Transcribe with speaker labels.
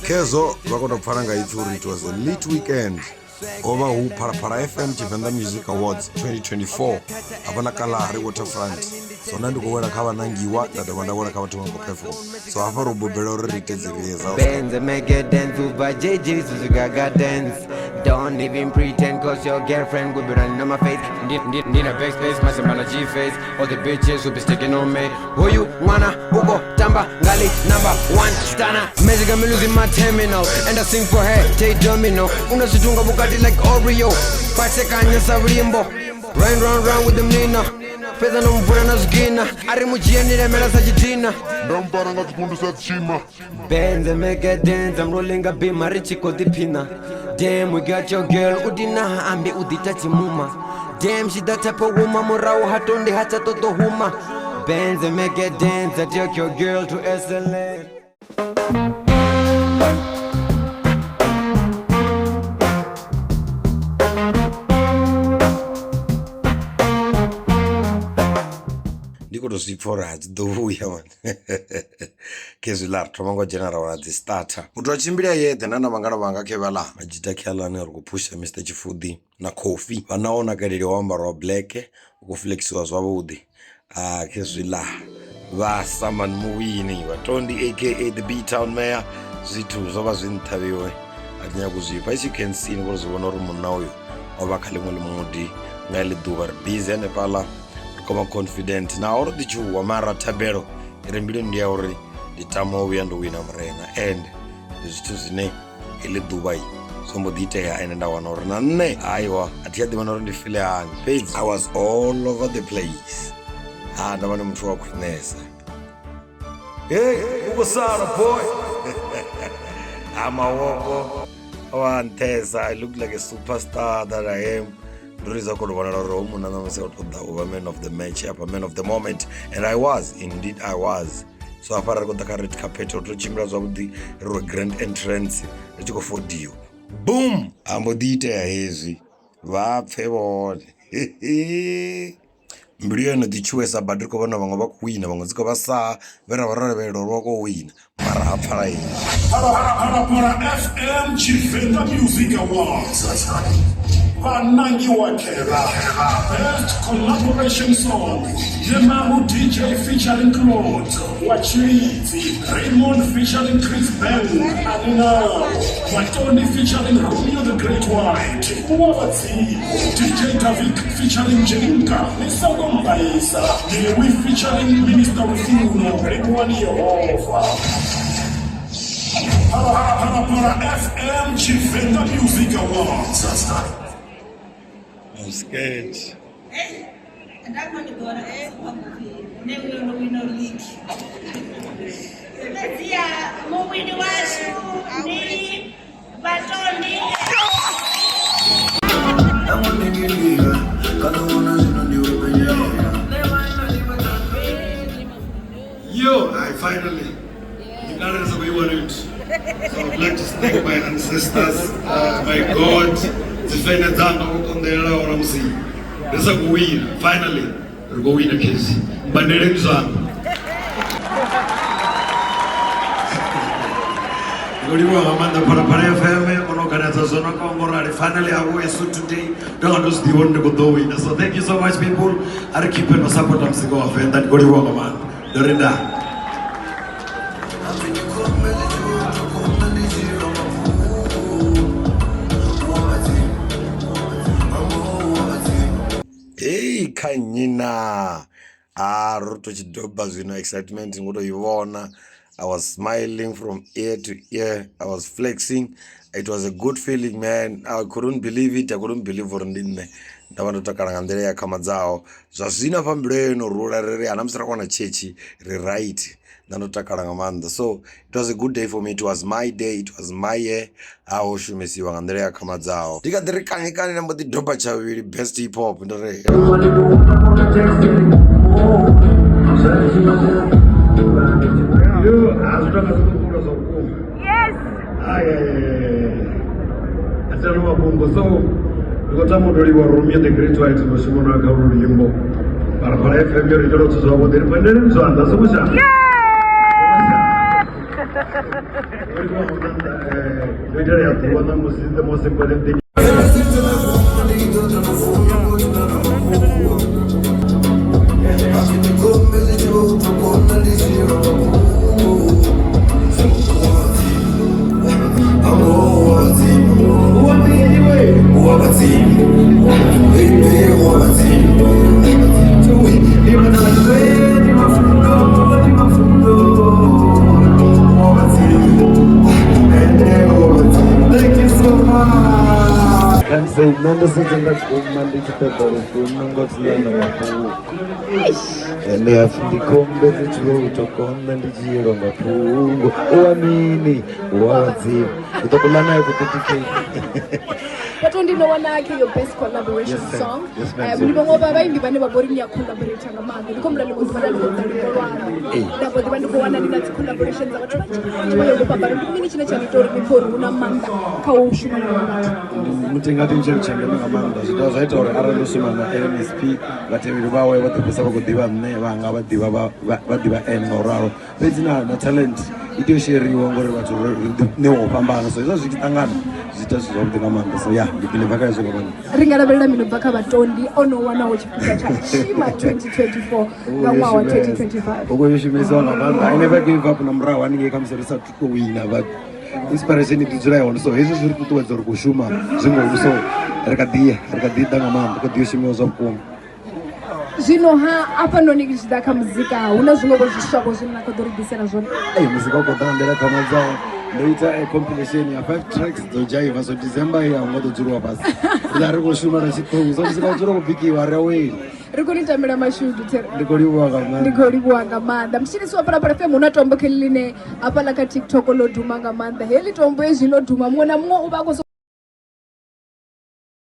Speaker 1: Khezwo vha kona u pfana nga ipfi uri it was a lit weekend. Ho vha hu Phalaphala FM Tshivenḓa Music Awards 2024 hafha na Kalahari Waterfront. So nda ndi khou wela kha vhanangiwa nda dovha nda wela kha vhathu vha khou perform. So hafha ro bobela uri ri ite dzi rehearsals.
Speaker 2: Benz and make it dance, Uber JJ, Suzuka dance. Don't even pretend, cause your girlfriend will be running on my face. Need a big space, my G face. All the bitches will be sticking on me. Who you wanna, uko, tamba, ngali, number one, stana. Magic, I'm losing my terminal. And I sing for her, J Domino. Una situnga Bugatti like Oreo. Pasekanya sabrimbo. Round, round, round with them Nina. Fedha no mvura na zwigina. Ari mujia nilemela sa chidina.
Speaker 3: Ndampara nga dzipundu sa tshima.
Speaker 2: Benz and make a dance, I'm rolling a beam, Marichi Kodipina. Damn, we got your girl, Udina, Ambi Udita Chimuma. Damn, she that type of woman, Murau Hatondi Hacha Toto Huma. Benz and make a dance, I took your girl to SLA.
Speaker 1: Ndi khou tou zwi pfha uri ha dzi ḓo vhuya man khezwiḽa ri thoma ngo dzhena ra wana dzi starter. Muthu a tshimbila yeṱhe na na vhangana vhanga khe vhaḽa madzhita khe aḽa ane ri khou phusha Mr Tshifuḓi na coffee vha na o nakeleliwa o ambara wa black u khou flexiwa zwavhuḓi ah khezwiḽa vha Saman Muwini vha Tondi aka the B Town Mayor zwithu zwo vha zwi nṱha vhiwe a thi nyagi u zwifha as you can see ni khou zwi vhona uri munna uyu o vha kha ḽiṅwe ḽimudi nga heḽi ḓuvha ri busy hanefhaḽa ri khou vha confident naho ro ḓi tshuwa mara thabelo i re mbiluni ndi ya uri ndi tama u vhuya ndo wina murena and ndi zwithu zwine heḽi ḓuvha i zwo mbo ḓi itea ende nda wana uri na nṋe haiwa a thi a ḓivha na uri ndi file hani fhedzi i was all over the place ha nda vha ndi muthu wa khwinesa hey u khou sala boy ha mawoko wa nṱhesa i look like a superstar that i am ndo ri zwa khou vhonala uri hoyu munna ṋamusi o ṱoḓa u vha man of the match apa man of the moment and i was indeed i was so hafha ri khou ḓa kha red carpet ro to tshimbila zwavhuḓi ri ro grand entrance ri tshi khou fodiwa boom ha mbo ḓi itea hezwi vha pfe vhone mbilu yo no ḓi tshuwesa badi ri khou vhona vhaṅwe vha khou wina vhaṅwe dzi khou vha saa vhe ra vha ro lavhelela uri vha khou wina mara ha pfala hezwi.
Speaker 3: Phalaphala FM Tshivenḓa Music Awards vhanangiwa khela Best Collaboration Song Yemahu DJ featuring Claude wa Tshilidzi Raymond featuring Chris Bang Aninao Matoni featuring Romeo the Great White Wa Vhadzimu DJ Davik featuring Jelinka Ni Songo Mbaisa Newi featuring Minister Lufuno Livhuwani Yehova Phalaphala FM Tshivenḓa Music Awards.
Speaker 1: I'm scared.
Speaker 4: Fhedziha muwini washu ndi Vhatondi.
Speaker 5: Yo, I finally. So I'd like to thank my ancestors, my God, dzifene dzanga u konḓelela ora musi ri sa khou wina. Finally, ri khou wina khezi. Mbandeleni zwanḓa. Ndo livhuwa nga maanḓa Phalaphala FM o no ganedza zwo no kongo rali. Finally, I will so today. Ndo nga ndo zwi ḓivha uri ndi khou ḓo wina. So thank you so much people. A ri keep no support muzika wa Venḓa. Ndi khou livhuwa nga maanḓa. Ndo ri ndaa.
Speaker 1: Hei kha nnyi naa ha ro to tshi doba zwino excitement ni kho to i vhona I was smiling from ear to ear I was flexing it was a good feeling man I couldn't believe it I couldn't believe uri ndi nṋe nda vha ndo takala nga nḓila ya khamadzaho zwa zwino hafha mbilu yo no rula ri ri ana musi ra kona tshetshi ri right nṋe ndo takala nga maanḓa so it was a good day for me it was my day it was my year ha ho shumisiwa nga nḓila ya khamadzaho ndi kha ḓi ri kani kani nda mbo ḓi doba tsha vhuvhili best hip hop ndo ri
Speaker 5: Yo, a zwi tonga zwi khou zwa vhukuma.
Speaker 4: Yes.
Speaker 5: Ai, ai, ai, ai, ai. A thi na mafhungo so ndi khou tama u tou livhuwa Romeo the Great White mushumo na kha ulu luimbo. Phalaphala FM yo ri itela zwithu zwavhuḓi ri pandeleni zwanḓa songo shango. Ndo itela ya ḓuvha ṋamusi the most important thing. Can't say nṋe ndo sedza nda guma ndi tshi ṱoḓa lufuno ngo silana mafhungo ende hapfi ndi khombe dzi tshi vho to konḓa ndi tshi longa fhungo u wa mini u wa vhadzimu ndi ḓo kuḽa nayo ku 30k.
Speaker 6: Vhatondi no wana khe your best collaboration
Speaker 5: Yes, ma'am.
Speaker 6: song.
Speaker 5: Yes, ma'am.
Speaker 6: Ndi vhaṅwe vha vhaimbi vhane vha vhori ni a collaborate nga maanḓa. Ndi khou humbula ḽiṅwe ḓuvha nda ndi khou ḓa luimbo lwanga. Nda mbo ḓi vha ndi khou wana ndi na dzi collaboration dza vhathu vhanzhi vhanzhi vho yaho u fhambana. Ndi mini tshine tsha ni ita uri ni pfhe uri hu na maanḓa kha u shuma na vhaṅwe vhathu?
Speaker 5: Mutingati ndi tshithu tsha ndeme nga maanḓa zwi dovha zwa ita uri arali ndo shuma na LNSP vhatevheli vhawe vha ḓo fhedzisa vha khou ḓivha nṋe vhanga vha ḓivha vha ḓivha ene nga u ralo fhedzi na na talent i tea u sheriwa ngori vhathu ri ri ṋewa u fhambana so hezwo zwi tshi ṱangana zwi ita zwithu zwavhuḓi nga maanḓa so ya ndi believe kha hezwo nga maanḓa.
Speaker 6: Ri nga lavhelela mini u bva kha Vhatondi o no wanaho tshiphuga tsha Tshima 2024 nga ṅwaha wa 2025?
Speaker 5: U khou yo shumisiwa nga maanḓa I never gave up na murahu haningei khamusi ri sa thu tou wina but inspiration i ḓi dzula i hone so hezwi zwi ri ṱuṱuwedza uri khou shuma zwi ngomu so ri kha ḓi ya ri kha ḓi ḓa nga maanḓa kha ḓi yo shumiwa zwa vhukuma.
Speaker 6: Zwino ha hafhanoni zwi tshi ḓa kha muzika hu na zwiṅwe vho zwiswa vho zwine na khou ḓo ri ḓisela zwone?
Speaker 5: Ee, muzika u khou ḓa nga nḓila khamadzaho ndo ita a compilation ya 5 tracks dzo dzhaiva so December i a hu nga ḓo dzuliwa fhasi ri ḓa ri khou shuma na tshiṱuku so muzika u dzula u khou bikiwa ri aweli.
Speaker 6: Ri khou ni tamela mashudu Thero.
Speaker 5: Ndi khou livhuwa nga maanḓa.
Speaker 6: Ndi khou livhuwa nga maanḓa. Mutshilisi wa Phalaphala FM hu na tombo kheḽi ḽine hafhaḽa kha TikTok ḽo duma nga maanḓa. Heḽi tombo hezwi ḽo duma muṅwe na muṅwe u vha a khou.